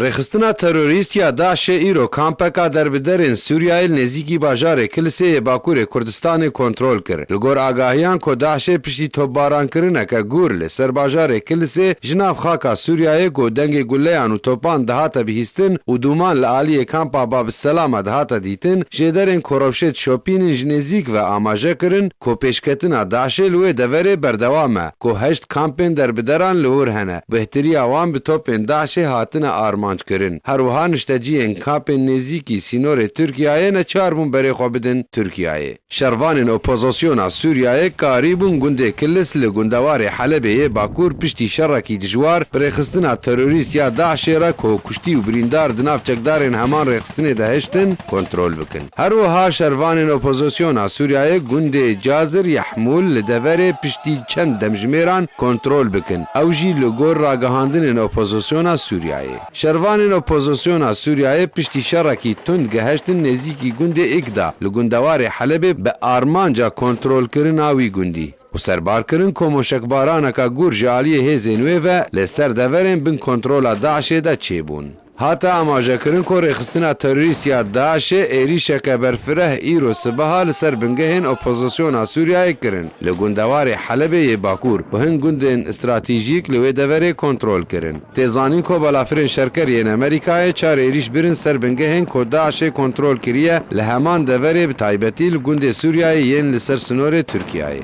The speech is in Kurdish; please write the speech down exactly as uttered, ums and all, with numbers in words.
Rêxistina terorîst ya DAIŞê îro kampeka derbiderên Sûriyeyê li nêzîkî bajarê Kilisê yê Bakurê Kurdistanê kontrol kir. Li gor agahiyan ku DAIŞê piştî topbarankirineke gûr li ser bajarê Kilisê ji nav xaka Sûriyeyê ku dengê guleyan û topan dihate bihîstin û dûman li aliyê kampa Babisselama dihate dîtin, jêderên ku rewşê dişopînin ji nêzîk ve amaje kirin ku pêşketina DAIŞê li wê deverê berdewam e, ku heşt kampên derbideran li wir hene, bêhtiriya wan bi topên DAIŞê hatine armanc kirin. Her wiha nişteciyên kampên nêzîkî sînorê Tirkiyeyê neçar bûn berê xwe bidin Tirkiyeyê. Şervanên opozisyona Sûriyeyê karîbûn gundê Kilis li gundewarê Helebê yê Bakur piştî şerekî dijwar bi rêxistina terorîst ya DAIŞê re ku kuştî û birîndar di nav çekdarên heman rêxistinê de hiştin, kontrol bikin. Her wiha şervanên opozisyona Sûriyeyê gundê Cazir Yahmûl li deverê piştî çend demjimêran kontrol bikin. Ew jî li gor ragihandinên opozisyona Sûriyeyê. Şervanên opozisyona Sûriyeyê piştî şerekî tund gehiştin nêzîkî gundê Îkda li gundewarê Helebê bi armanca kontrolkirina wî gundî û serbar kirin ku moşekbaraneka gûr ji aliyê hêzên wê ve li ser deverên bin kontrola DAIŞê de çêbûn. Hate amajekirin ku rêxistina terorîst ya DAIŞê êrîşeke berfireh îro sibeha li ser bingehên opozisyona Sûriyeyê kirin li gundewarê Helebê yê Bakur û hin gundên stratejîk li wê deverê kontrol kirin. Tê zanîn ku balafirên şerker yên Amerîkayê çar êrîş birin ser bingehên ku DAIŞê kontrol kiriye li heman deverê, bi taybetî li gundê Sûriyeyê yên li ser sinorê Tirkiyeyê.